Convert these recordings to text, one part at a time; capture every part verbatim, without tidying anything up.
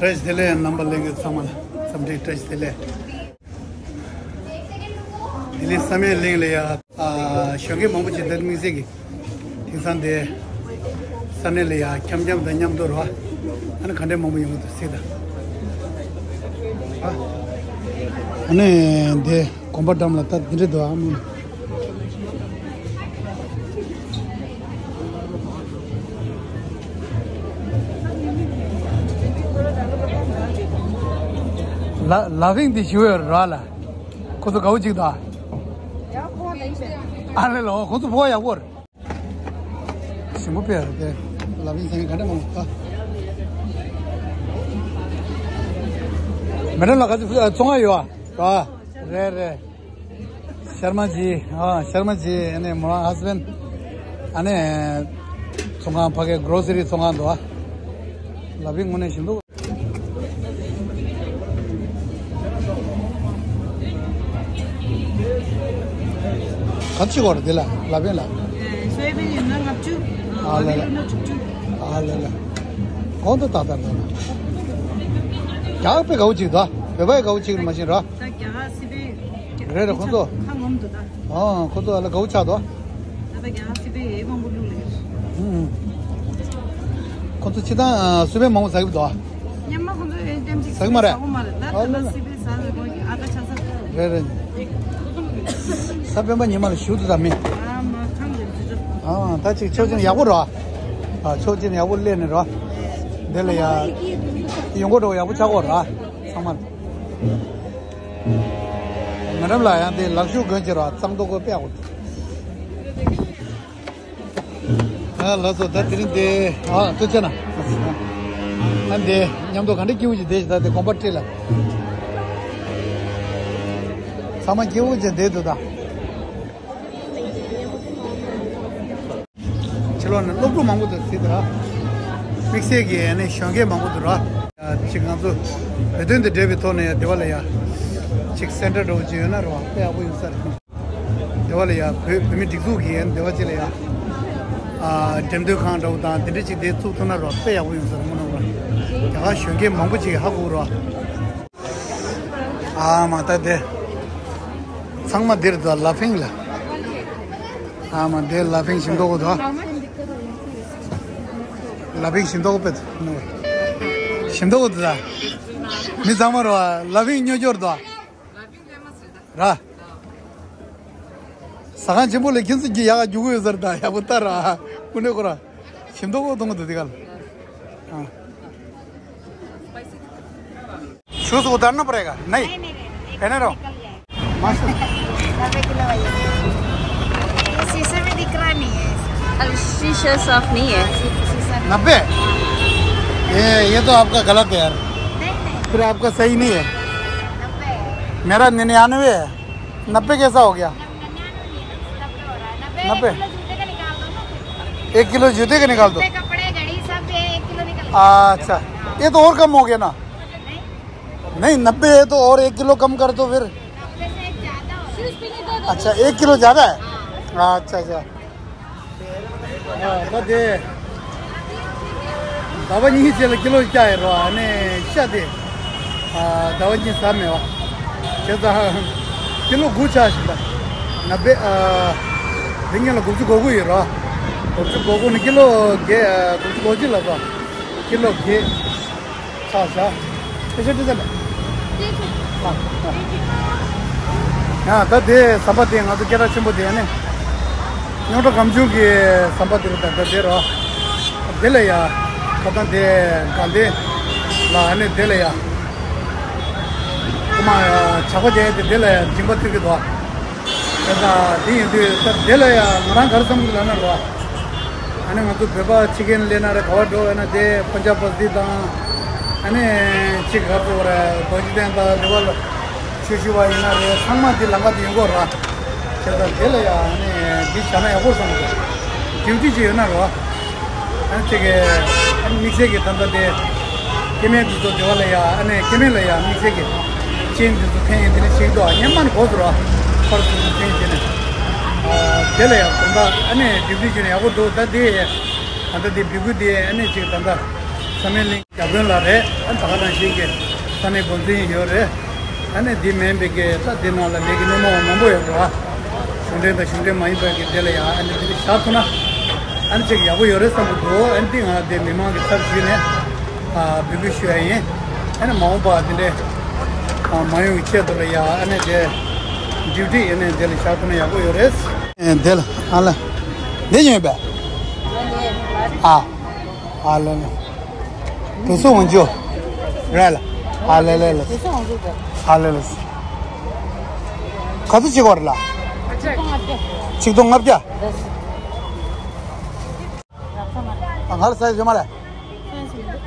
བཀྲ་ཤིས་བདེ་ལེགས། རྣམ་པ་ལྷན་རྒྱས་ཚང་མ་ལ་འཚམས་འདྲི་བཀྲ་ཤིས་བདེ་ལེགས། ལྡི་ལི་བསམ་ཡས་གླིང་ལ་ཡ། ཨ། གཞོན་སྐྱེས་མང་པོ་ཅིག་དེར་དམིགས་བསལ་གྱི་དེང་སང་དེ་ས་གནས་ལ་ཡ་འཁྱམ་འཁྱམ་དང་མཉམ་དུ་རོ། ཨ་ནི་ག་འདྲས་མང་པོ་ཡོང་གི་འདུག་གཟིགས་དང་། ཨ་ནི་དེ་དགོན་པ་འགྲམ་ལ་ད་འདི་འདྲས་འདུག་ཨ། མི། ལ་ལ་ཕིང་འདི་ཞུ་ཡོད་ར་ལ། ཁོ་ཚོ་དགའ་བོ་ཅིག་འདུག་ཨ། ཨ་ལེ་ལོ། ཁོ་ཚོ་ཕོ་བ་ཡག་པོ་རེད། ཞིམ་པོ་དཔེ་རེད་དེ། ལ་ཕིང་ཟེར་མཁན་ག་འདྲ་མང་པོ་འདུག་ཨ། མེ་ཌམ་ལ་ག་ཚོད་ཚོང་ཁང་ཡོད་ཨ། རེད་རེད། ཤར་མ་ཇི། ཨ། ཤར་མ་ཇི། ཨ་ནི་མོ་རང་ཧ་སི་བྷེན་ཌི། ཨ་ནི་ཚོང་ཁང་ཕ་གའི་གྷི་རོ་སི་རི་ཚོང་ཁང་འདུག་ཨ། ལ་ཕིང་དངོས་གནས་ཞིམ་འདུག་ག་ཚོད་བར་དེ་ལ་ལ་ཕིང་ལ། སོ་ཡ་བིན་ཡིན་ན་ལྔ་བཅུ། ཨ་ལ་ལ། ཨ་ལ་ལ། གོང་དུ་ཏག་ཏག་འདུག་ལ། རྒྱ་གར་དཔེ་དགའ་བོ་ཅིག་འདུག་ཨ། བོད་པ་ཡི་དགའ་བོ་ཅིག་རེད་མ་གཞི་ར། ད་རྒྱ་གར་སི་པན། རེད་རེད། ཁོང་ཚོ་ཁ་ངོམ་འདུག་ད། ཨ། ཁོ་ཚོ་ཨ་ལ་དགའ་བོ་ཆགས་འདུག་ད་ལྟ་རྒྱ་གར་སི་པན་ཡེ་མང་པོ་བླུགས་ལེ། ཨུམ། ཁོ་ཚོ་སྤྱིར་བཏང་སི་པན་མང་པོ་ཟ་གི་འདུག་ཉི་མ་ཁོ་ཚོ་ཡོད་ཏེམ་ཅིག་ཟ་གི་མ་རེད། ཟ་གི་མ་རེད། ད་ཨ་ལ་ལ། ད་སི་པན་ཟ་ཟ་ཁོ་ཨ་ད་ཆ་ས། རེད་རེད། ད་སྤེན་པ་ཉི་མ་ལ་ཞུ་དུ་ད་མི། ཨ་མ་ཁང་གི་འདི་ཚོ། ཨ། ད་ཅིག་ཆོག་མཆན་ཡག་པོ་རེད། ཨ། ཆོག་མཆན་ཡག་པོ་སླེབས་ནས་རེད། འདི་ལ་ཡ། ཡོང་སྒོ་འགྲོ་ཡག་པོ་ཆགས་ཀྱི་རེད། ཚང་མ། ང་རང་ལ་ཡང་དེ་ལག་ཤུབས་གོན་གྱི་ར་གཙང་ཏོག་གོ་དཔེ་ཡག་པོ། ཨ་ལགས་སོ། ད་དེ་རིང་དེ། ཨ། ཐུགས་རྗེ་ཆེ་གནང་། ཨ། དེ་མཉམ་དུ་ག་འདྲ་སྐྱིད་པོ་ཞིག་བསྡད་ཞིག་ད་དེ་དགོན་པ་འཁྲིས་ལ། ཚང་མ་སྐྱིད་པོ་ཞིག་བསྡད་འདུག་ད། ཕྱི་ལོགས་ནས་སློབ་ཕྲུག་མང་པོ་འདུག་ཟེར་དེ་ར། དམིགས་བསལ་གྱི་ཨ་ནི་གཞོན་སྐྱེས་མང་པོ་འདུག་ར། ཅིག་ང་ཚོ་བོད་དོན་དང་འབྲེལ་བའི་ཐོག་ནས་ཡ་དེ་བ་ལ་ཡ། ཅིག་སེན་ཊར་འདྲ་བོ་ཅིག་ཡོད་ན་ར་དཔེ་ཡག་པོ་ཡོང་ས་རེད། དེ་བ་ལ་ཡ་བོད་བོད་མི་སྒྲིག་འཛུགས་ཀྱི་ཡ་དེ་བ་ཅིག་ལ་ཡ། ཨ། འགྲེམས་སྟོན་ཁང་འདྲ་བོ་དང་དེ་འདྲ་ཅིག་དེ་བཙུགས་ཐུབ་ན་ར་དཔེ་ཡག་པོ་ཡོང་ས་རེད་དངོས་གནས་ར། རྒྱ་གར་གཞོན་སྐྱེས་མང་པོ་ཅིག་ཧ་གོ་ར། ཨ་མ་ད་དེ། ཚང་མ་འདིར་འདུག་ལ་ཕིང་ལ། ཨ་མ་དེ་ལ་ཕིང་ཞིམ་མདོག་གོ་འདུག་ལ་ཕིང་ཞིམ་མདོག་གོ་པེ་ཞིམ་མདོག་གོ་འདུག་མི་ཚང་མ་རོ་ལ་ཕིང་ཉོ་འབྱོར་འདུག་ར། ཟ་ཁང་ཆེན་པོ་ལ་ཁྱེད་ཚོ་གི་ཡག་རྒྱུག་གི་ཡོད་ཟེར་ད་ཡག་པོ་ལྟ་ར། ཀུན་ནས་ཁོ་ར། ཞིམ་མདོག་གོ་གཏོང་གི་འདུག་དེ་ག་ལ། ཨ། छू से उतारना पड़ेगा? नहीं। नहीं, नहीं, नहीं, नहीं, पहने रहो। निकल जाएगा। मास्टर। नब्बे किलो वाली। ये शीशे में दिख रहा नहीं है। अरे, शीशा साफ नहीं है। हाँ, शी-, शीशा नहीं। नब्बे? ये, ये तो आपका गलत है यार। नहीं, नहीं। फिर आपका सही नहीं है। नब्बे है। मेरा निन्यानवे है। नब्बे कैसा हो गया? नब्बे हो रहा है। नब्बे, नब्बे। एक किलो जूते का निकाल दो ना फिर। एक किलो जूते का निकाल दो। जूते, कपड़े, घड़ी सब ये एक किलो निकल गया। अच्छा, हाँ। ये तो और कम हो गया ना? नहीं। नहीं, नब्बे है तो और एक किलो कम कर दो फिर। नब्बे से एक ज्यादा हो रहा है। अच्छा, एक किलो ज्यादा है? हाँ। अच्छा, अच्छा। ཨ། ད་དེ་ཟླ་བ་གཉིས་རྗེས་ལ་ཀི་ལོ་བརྒྱ་ཡོད་རོ། ཨ་ནི་ཤ་དེ། ཨ། ཟླ་བ་གཉིས་ཟ་མེད་པ། བྱས་ཙང་ཀི་ལོ་དགུ་ཆགས་ཤིག་ད། ན་པེ། ཨ། དེ་སྔོན་ལ་དགུ་བཅུ་གོ་དགུ་ཡོད་རོ། དགུ་བཅུ་གོ་དགུ་ནི་ཀི་ལོ་བརྒྱད། ཨ། དགུ་བཅུ་གོ་གཅིག་ལ་ཟ། ཀི་ལོ་བརྒྱད། ཆགས་བཞག་ཨེ་ཤ་ཏི་ཙམ་མེད། ཨ། ཡང་ད་དེ་ཟམ་པ་དེ་ང་ཚོ་སྐད་གྲགས་ཆེན་པོ་དེ་ནི། རྙོག་དྲ་སྒམ་ཆུང་གི་ཟམ་པ་དེ་རེད། ད་ད་དེ་རོ། དེ་ལ་ཡ། ཁ་སང་དེ་དགའ་ལྡན་ལ་ཨ་ནི་དེ་ལ་ཡ། ཁོ་མ་ཇག་པ་རྒྱག་ཡ་དེ་དེ་ལ་ཡ་སྦྱིན་པ་བརྩི་གི་འདུག་དེ་དང་དེ་ཡིན་དུས་ད་དེ་ལ་ཡ་ང་རང་ག་རེ་བསམ་གི་ལབ་ན་རོ། ཨ་ནི་ང་ཚོ་བོད་པ་ཕྱི་རྒྱལ་སླེབས་ན་རེད། ག་བ་འགྲོ་ཡོད་ན་དེ་པན་ཇབ་བ་སི་དང་། ཨ་ནི་གཅིག་ག་ཚོད་རེད། རྡོ་རྗེ་གདན་དང་དེ་བ་ལ་ཆོས་ཞུ་བ་ཡིན་ན་རེད། ཚང་མ་དེ་ལམ་ཁ་དེ་ཡོང་གི་རེད། བྱས་ཙང་དེ་ལ་ཡ་ཨ་ནི་འདི་བྱས་ན་ཡག་པོ་བསམ་གི་འདུག་ཌིའུ་ཊི་ཅིག་ཡོད་ན་རེད། ཨ་ནི་དེ་གའི་ཨ་ནི་དམིགས་བསལ་གྱི་ད་ལྟ་དེ་སྐྱེ་དམན་དེ་ཚོ་དེ་བ་ལ་ཡ། ཨ་ནི་སྐྱེ་དམན་ལ་ཡ་དམིགས་བསལ་གྱི་ཅན་དེ་ཚོ་ཕན་ཡོན་དེ་འདྲ་བྱེད་ཀྱི་འདུག་སྔན་མ་ནས་གོ་ཚོད་ར་ཕར་ཚུར་ཚུར་ཕན་བྱས་ནས། ཨ། དེ་ལ་ཡ་དགོངས་དག་ཨ་ནི་སྒྲིག་འཛུགས་བྱས་ནས་ཡག་པོ་འདུག་ད་དེ་ད་ལྟ་དེ་སྒྲིག་གུ་དེ་ཨ་ནི་ཅིག་ད་ལྟ་ ས་གནས་གླིང་བརྒྱ་དཔོན་ལགས་རེད། ཨ་ད་ག་ནང་བཞིན་གྱི་ས་གནས་འགོ་འཛིན་ཡོད་རེད། ཨ་ནི་འདི་མིན་པའི་གི་ད་འདི་ནང་ལ་ལས་ཀྱི་སྣེ་མོ་མང་པོ་ཡོད་རེད་བ། གཞུང་འབྲེལ་དང་གཞུང་འབྲེལ་མ་ཡིན་པའི་གི་འདི་ལ་ཡང་ཨ་ནི་འདི་ལ་བཞག་ཐུབ་ན་ཨ་ནི་ཅིག་ཡག་པོ་ཡོད་རེད་བསམ་གྱི་འདུག་ཨ་ནི་འདི་ང་འདི་མི་མང་གི་ཚབ་ཞུས་ནས་ཨ་འབོད་སྐུལ་ཞུ་ཡ་ཡིན། ཨ་ནི་མ་འོངས་པ་འདི་འདྲའི་ཨ་མ་ཡོང་གི་ཆེད་དུ་ལ་ཡ་ཨ་ནི་འདི་ཌིའུ་ཊི་ཨ་ནི་འདི་ལ་བཞག་ཐུབ་ན་ཡག་པོ་ཡོད་རེད། ཨེ་འདི་ལ་ཨ་ལ་འདི་ཉོས་པས། ཨ་ཨ་ལ་ལ། དུ་སུ་འོང་རྒྱུ། རེད་ལ། ཨ་ལེ་ལེ་ལེ། དུ་སུ་འོང་རྒྱུ་དེ། ཨ་ལེ་ལེ། ག་ཚོད་བྱེད་དགོས་རེད་ལ། ཆིག་སྟོང་ལྔ་བརྒྱ། ཆིག་སྟོང་ལྔ་བརྒྱ། ཨ་ང་ལ་སའི་ཛི་ཡོད་མ་རེད།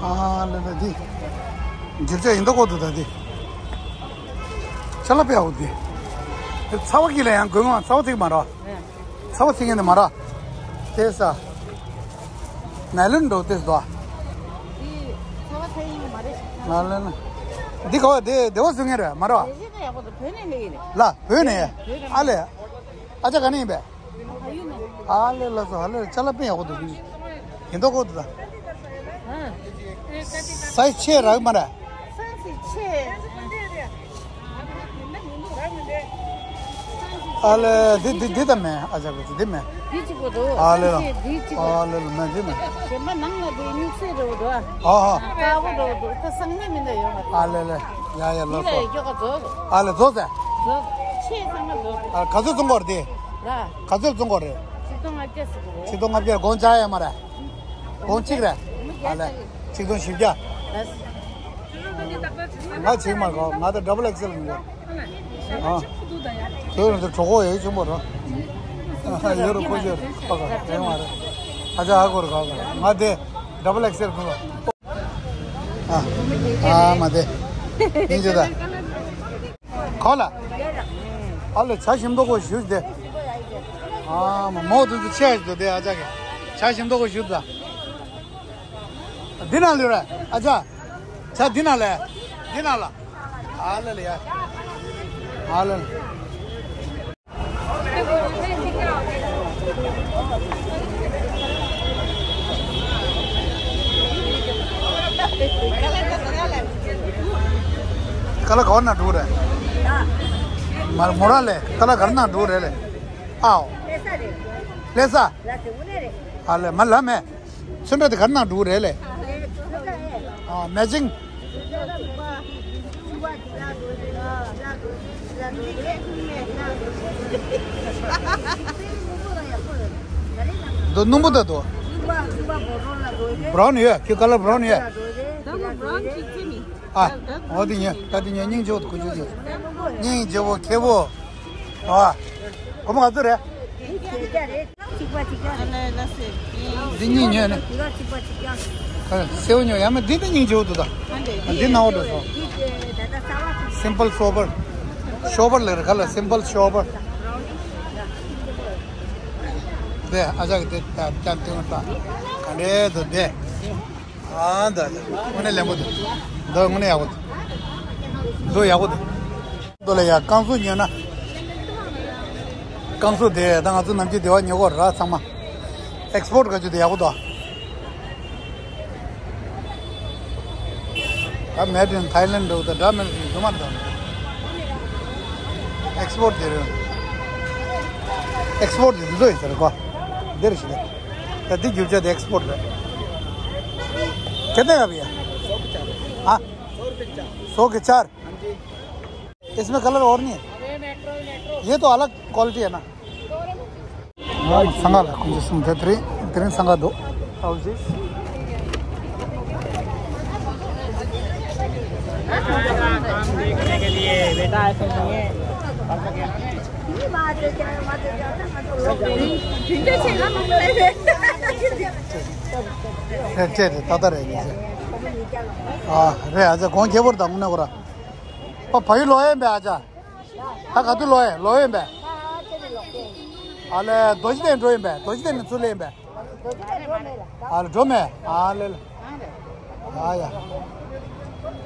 ཨ་ལེ་ལེ་འདི། འགྱུར་བྱ་ཡིན་མདོག་ཁ་པོ་འདུག་ད་འདི། ཅ་ལག་དཔེ་ཡག་པོ་འདི། ཚ་བ་གི་ལ་ཡང་དགོས་ངོ་ཚ་བ་ཚིག་མ་རེད། ཚ་བ་ཚིག་ངན་དེ་མ་ར། དེ་ས། ནའི་ལོན་འགྲོ་དེ་སྡོ། འདི་ཚ་བ་ཚ་ཡིན་མ་རེད། ནའི་ལོན། འདི་ག་བ་དེ་དེ་བ་བཟོ་ངན་རེད་མ་ར། དེ་བཞིན་ཡག་པོ་འདུག་བོད་ནས་ལེན་ཡིན། ལ་བོད་ནས། བོད་ནས། ཨ་ལེ། ཨ་ཅག་ག་ནས་ཡིན་པས། ཨ་ལེ་ལ་སོ་ཨ་ལེ་ཅ་ལག་དཔེ་ཡག་པོ་འདུག་ཡིན་མདོག་ཁ་པོ་འདུག་ད། སའི་ཛི་ཆེ་རག་མ་ར། སའི་ཛི་ཆེ། ཨ་ལེ། འདི་འདི་འདི་ད་མེད། ཨ་ཅག་གི་འདི་མེད། འདི་གཅིག་པོ་འདུག་ཨ་ལེ་ལ། འདི་གཅིག་པོ། ཨ་ལེ་ལ་མེད་འདི་མེད། གཞན་པ་ནང་ལ་འདི་སྨྱུག་སེ་རེ་བོ་འདུག་ཨ། ཨ་ཧ། དཀར་པོ་འདྲ་བོ་འདུག་ད་སང་ཉིན་མི་འདྲ་ཡོད་མ་རེད། ཨ་ལེ་ལེ། ཡ་ཡ་ལོ་འདི་ལ་སོ། ཡོད་ཀྱོག་ག་རྫོགས་འདུག་ཨ་ལེ་རྫོགས་ཟེ། རྫོགས། ཆེ་ཚང་མ་རྫོགས་འདུག་ཨ་ག་ཚོད་བཙོང་གོ་རེད་དེ། ར། ག་ཚོད་བཙོང་གོ་རེད། ཆིག་སྟོང་ལྔ་བརྒྱ་ཟེར་གི་རེད། ཆིག་སྟོང་ལྔ་བརྒྱ་དགོང་ཅག་ཡ་མ་རེད། དགོང་གཅིག་རེད། ཨ་ལེ། ཆིག་སྟོང་བཞི་བརྒྱ། ང་ཆིག་མ་གོ་ང་ད་ཌབ་བལ་ཨེག་སེལ་ཡིན་གོ་ཨ། དེ་རུ་དེ་གྲོགས་པོ་ཡོད་ཆུང་པོ་རོ། ཡོད་རུ་ཁོ་ཆོས་པ་ག་རེ་མ་རེད། ཨ་ཅག་ཨ་གོ་རུ་ག་ག་ང་དེ་ཌབ་བལ་ཨེག་སེལ་ཁོ་ཨ། ཨ་མ་དེ། ཡིན་ཅི་ད། ག་ལ། ཨ་ལེ་ཇ་ཞིམ་མདོག་ཁ་པོ་ཞུ་དེ། ཨ་མ་མོ་དུ་དུ་ཆེ་ཞིག་དུ་དེ་ཨ་ཅག་གི་ཇ་ཞིམ་མདོག་ཁ་པོ་ཞུ་ད། འདི་ན་ལུས་ར་ཨ་ཅག་ཇ་འདི་ན་ལས། འདི་ན་ལ། ཨ་ལེ་ལེ་ཡ། ཨ་ལེ་ལེ། ཀ་ལ་གོར་ན་འགྲོ་རེད། མ་མོ་ར་ལེ་ཀ་ལ་གར་ན་འགྲོ་རེད་ལེ། ཨའོ། ལེ་ས། ཨ་ལེ་མ་ལ་མེ། ཚོན་ཁྲ་དེ་གར་ན་འགྲོ་རེད་ལེ། ཨ་མེ་ཅིང་། འདི་སྣུམ་པོ་ད་དོ། བྷ་རའུན་ཡོད། ཁྱོད་ཀ་ལར་བྷ་རའུན་ཡོད། ཨ། འོ་དེ་ཉེ་ད་དེ་ཉེ་སྙིང་རྗེ་བོ་དེ་ཁུ་ཆུ་ཆུ། སྙིང་རྗེ་བོ་ཁེ་བོ། ཨ། སྒོར་མོ་ག་ཚོད་རེད། འདི་གཉིས་ཉོས་ནས། ཨ། སེའུ་ཉོ་ཡ་མ་འདི་ད་སྙིང་རྗེ་བོ་འདུག་ད། འདི་ནང་འོ་འགྲོ་སོང་། སིམ་པལ་སོ་པར། ཤོ་པར་ལེར་ག་ལ་སིམ་པལ་ཤོ་པར། དེ་ཨ་ཅག་གི་དེ་ད་ད་དེ་ང་ད་ག་འདྲེ་དུ་དེ། ཨ་འདི་དངོས་གནས་ལེན་པོ་འདུག་འདི་དངོས་གནས་ཡག་པོ་འདུག་འདི་ཡག་པོ་འདུག་འདི་ལ་ཡ་རྐང་བཙུགས་ཉོས་ན། རྐང་བཙུགས་དེ་ད་ང་ཚོ་ནམ་རྒྱུན་སྡེ་བ་ཉོ་གོ་ར་ཚང་མ། ཨེག་སི་པོར་ཊི་ག་ཅུ་དེ་ཡག་པོ་འདུག་ད་མེད་དུ་ཐའི་ལེན་འགྲོ་དང་འདྲ་མེད་དུ་མ་འདུག་ཨེག་སི་པོར་ཊི་དེ་རེད། ཨེག་སི་པོར་ཊི་དེ་འདི་ཚོ་ཡིན་ཟེར་གོ་འདིར་ཞིག་ད་འདི་རྒྱུ་ཆ་དེ་ཨེག་སི་པོར་ཊི་རེད། कितने का भैया? हाँ। सौ के चार। इसमें कलर और नहीं है? ये तो अलग क्वालिटी है ना। हाँ, संगा ला कुछ सुन थे तेरे तेरे संगा दो। आओ जी। काम देखने के लिए बेटा ऐसे नहीं है। ཁྱེད་ཚོས་ད་ལྟ་རེད་ཉེ་ཆར། ཨ་རེད། ཨ་ཅག་གོང་ཁེ་པོར་དང་ངུ་ན་གོ་ར། ཨ་ཕ་ཡུལ་ལོག་ཡིན་པས། ཨ་ཅག་ད་ག་དུས་ལོག་ཡིན། ལོག་ཡིན་པས། ཨ་ལས་རྡོ་རྗེ་གདན་འགྲོ་ཡིན་པས། རྡོ་རྗེ་གདན་ནས་ཚུར་སླེབས་ཡིན་པས། ཨ་ལས་འགྲོ་མེད། ཨ་ལས་ལ། ཨ་ཡ།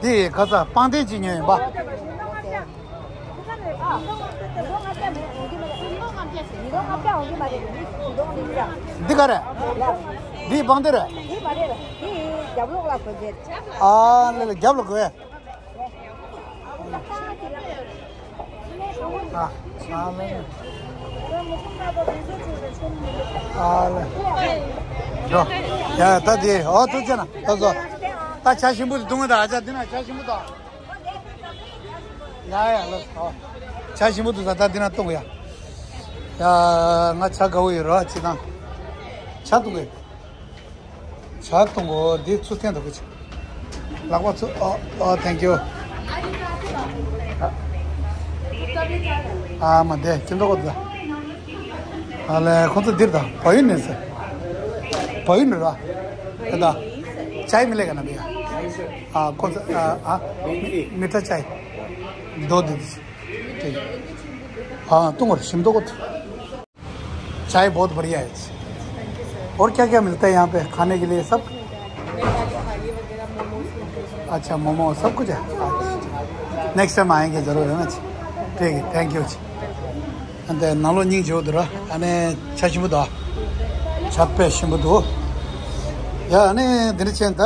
འདི་ཁ་ས་སྤང་ཐང་ཅིག་ཉོས་ཡིན་པ། འདི་ག་རེད། འདི་བང་དེ་རེད། འདི་མ་རེད། འདི་རྒྱབ་ལོགས་ལ་གོན་རྒྱུ་རེད། ཨ་ལེ་ལེ། རྒྱབ་ལ་གོན། ཨ་ཨ་ལེ། ཨ་ལེ། འགྲོ། ཡ་ད་དེ་ཨོ་ཐུགས་རྗེ་གནང་། ད་བཟོ། ད་ཇ་ཞིམ་པོ་དེ་འཐུང་གི། ད་ཨ་ཅག་འདི་ན་ཇ་ཞིམ་པོ་དང་། ཡ་ཡ་ལོ། ཨོ། ཇ་ཞིམ་པོ་འདུག་ས། ད་འདི་ན་འཐུང་གི་ཡ། ཡ་ང་ཇ་དགའ་བོ་ཡོད་རོ། ཅི་དང་། ཇ་འཐུང་གི། ཇ་འཐུང་གོ། འདི་ཚུར་འཐེན་དགོས་ཀྱི། ལག་པ་ཚུར། ཨོ་ཨོ། Thank you། ཨ་མ་དེ་ཁྱིམ་ཐོག་གོ། ཨ་ལེ། ཁོང་ཚོ་འདིར་ད་བལ་ཡུལ་ནས་ཟེར། བལ་ཡུལ་ནས་ར། དེ་ད་ཇའི་མི་ལེ་ག་ན་བི་ཡ། ཨ་ཁོང་ཚོ་ཨ་ཨ་མི་ཏྲ་ཇའི་རྡོ་དེ། ཨ་ཏུང་བར་ཞིམ་མདོག་གོ། चाय बहुत बढ़िया है। और क्या क्या मिलता है यहाँ पे खाने के लिए? सब। नेपाली थाली वगैरह, मोमोज वगैरह। अच्छा, मोमो सब कुछ है। नेक्स्ट टाइम आएंगे जरूर, है ना जी? ठीक है, thank you जी। ཨ་ནི་ནང་ལོགས་སྙིང་རྗེ་པོ་འདུག་ར། ཨ་ནི་ཇ་ཞིམ་པོ་འདུག་ཇ་དཔེ་ཞིམ་པོ་འདུག་ཡ་ཨ་ནི་འདི་འདྲ་བྱས་ད། ད་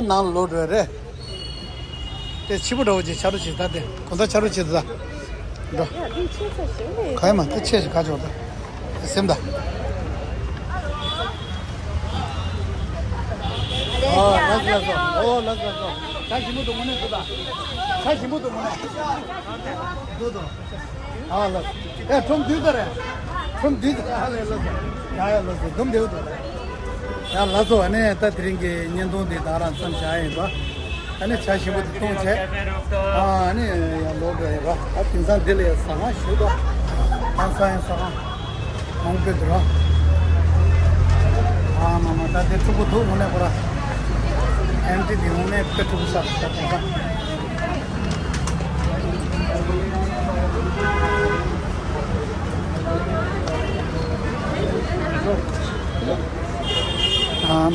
ནང་ལོགས་འགྲོ་རེད། དེ་ཕྱི་པོ་འདྲ་བོ་ཅིག་ཆ་རོགས་བྱེད། ད་དེ་གོང་ས་ཆ་རོགས་བྱེད་ད། འགྲོ། ཡ་དེ་ཆེ་ས་ཞིག་ནས། ག་ཡ་མ་དེ་ཆེ་ཞིག་ག་ཅོག་ད། སེམས་ད། ཨོ་ལགས་སོ་ལགས་སོ། ཨོ་ལགས་སོ་ལགས་སོ། ཇ་ཞིམ་པོ་འདུག་དངོས་གནས་འདུག་ད། ཇ་ཞིམ་པོ་འདུག་དངོས་གནས། འདུག་འདུག་ཨ་ལགས། ཨེ་ཁྲོམ་དུས་ད་རེད། ཁྲོམ་དུས་ད། ཨ་ལས་ལགས་སོ། ཡ་ཡ་ལགས་སོ། འཛོམས་བདེ་པོ་འདུག་ཡ་ལགས་སོ། ཨ་ནི་ད་དེ་རིང་གི་བརྙན་ཐུང་འདི་ད་རང་མཚམས་བཞག་ཡིན་པ། ཨ་ནི་ཇ་ཞིམ་པོ་དེ་བཏུང་བྱས། ཨ་ནི་ཡང་ལོག་འགྲོ་ཡིན་པ། ད་དེང་སང་འདི་ལ་ཡང་ཟ་ཁང་ཞིག་འདུག་ཁང་ས་ཡང་ཟ་ཁང་མང་པོ་འདུག་ར། ཨ་མ་མ། ད་དེ་ཕྲུ་གུ་འདུག་དངོས་གནས་ཁོ་ར། ཨེམ་ཊི་དེ་དངོས་གནས་དཔེ་ཕྲུ་གུ་ས་ད་དེང་སང་། ཨམ།